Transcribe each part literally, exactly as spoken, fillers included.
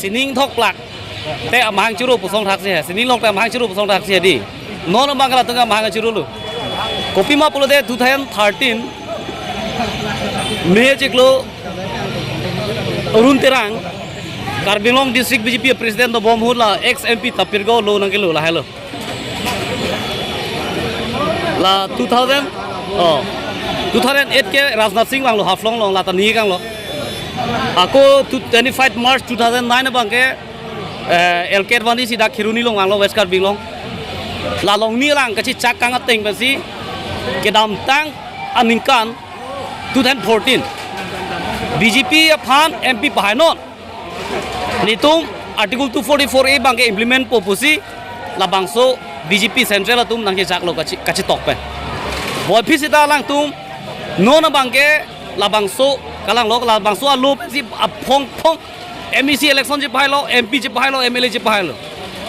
Sining thok plak te amahang churu pusong thak si he. Sining lok te amahang churu pusong thak si he di. Non abang ke latum ke amahang churu lo. Kopima pulote two thousand thirteen May chiklo Arun Terang, Karbi Anglong District B J P President dobom ahut la ex M P Tapir Gao lo nangkelo lahelo. La two thousand, oh, two thousand eight ke Rajnath Singh vanglo Haflong along, lata ni kanglo. Ako two, twenty-five March two thousand nine abang ke, eh, L K Advani si dak Kheroni along vanglo, West Karbi Anglong. La along ni lang kachechak kang ateng pensi kedamtang aningkan two thousand fourteen B J P aphan M P pahainon. Netum Article two forty-four A abang ke implement po pusi labangso B J P Central atum nangkejaklo kachi, kachitok pen. Boi aphi seta alangtum non abang ke labangso kalanglo, labangso alo pensi aphong phong M A C election chepahailo, M P chepahailo, M L A chepahailo.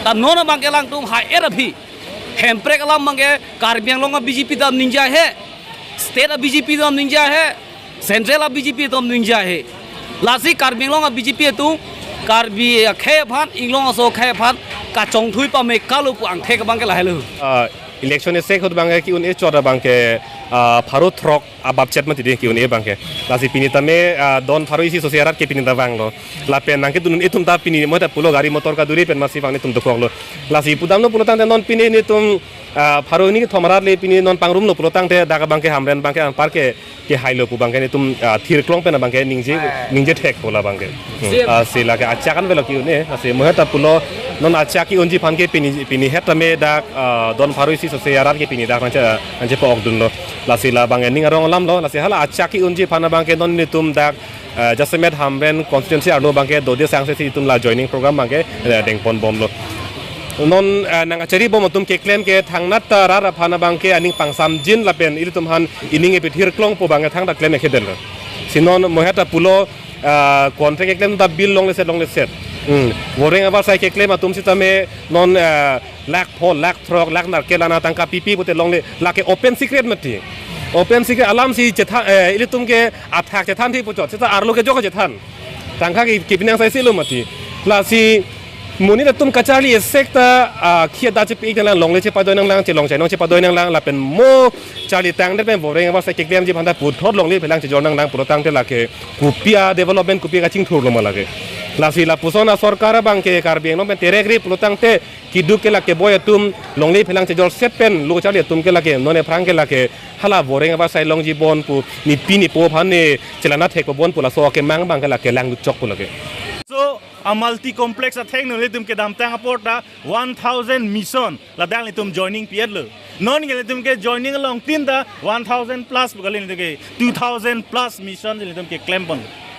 Ta non abang ke alangtum hai er aphi Hemprek alam abang ke Karbi Anglong a B J P dam ningje he, state a B J P dam ningje he, central a B J P dam ningje he. Lasi Karbi Anglong a B J P atum Karbi akhei aphan, Inglong aso akhei aphan kachongthui pame kalo pu angthek abang ke lahelo. Ah, election esek ahut abang ke ki-un-e chot abang ke, ah, pharo throk abapchet mati di ki-un-e abang ke. Lasi pini tame, ah, don pharo isi sose arat ke pini ta vanglo. Lapen nangkedun itum ta pini mo ta pulo gari motor kaduri pen masi vang netum dokoklo. Lasi pudamlo pulo tangte non pini netum, ah, pharo hini kethom arat le pini non pangrumlo pulo tangte dak abang ke Hamren abang ke anpar ke, kehailo pu abang ke netum, ah, thirklong pen abang ke ningje, ningje thek po la abang ke. Hmm. Ah, si lake achak an velo ki-un-e, ah, si mo heta pulo non achak ki-unji aphan ke pini, pini heta me dak, ah, don pharo isi sose arat ke pini dak nangche, nangchepa-okdunlo. Lasi la abang ke ning arong alamlo, lasi hala achak ki-unji aphan abang ke non netum dak, ah, jasemet Hamren constituency arlo abang ke dode sangse si itum la joining program abang ke, eh, dengpon bomlo. Non, eh, nang achari bom atum keklem ke thangnat ta rat aphan abang ke aning pangsamjin lapen ilitum aphan ining epithirklong po abang ke thangta klem ekhedetlo. Si non mo heta pulo, eh, contract keklem ta bill longle set, longle set. Hmm. Voreng avarsai keklem atum sitame non, eh, lakh pho, lakh throk, lakh narkel ana tangka pipi pute longle, lake open secret mati. Open secret alam si chethan, eh, ilitum ke athak chethan thik puchot, seta arlo kejok chethan. Tangka ke kepi nangsaisilo mati. Lasi monit atum kacharli esek ta, ah, khia da chepi nanglang, longle chepadoi nanglang, chelong chainong chepadoi nanglang, lapen mo charli tangdet pen voreng avarsai keklemji aphan ta puthot longle phelang chejor nanglang pulo tangte lake kopi a development, kopi kachingthurlo ma lake. Lasi lapuson a sorkar abang ke Karbi Anglong pen terekre pulo tangte keduk kelak keboi atum longle phelang chejor set pen lo charli atum ke lake non aphrang ke lake hala voreng avarsai longji bon pu, nepi nepo aphan ne chelana thek po bon pu laso akemang abang ke lake langdut chok pu lake. So, a multi complex atheng nelitum kedamtang apor ta one thousand mission ladak nelitum joining pi-etlo. Non ke nelitum ke joining along tin ta one thousand plus pu kali, nelitum ke two thousand plus mission nelitum keklem pon.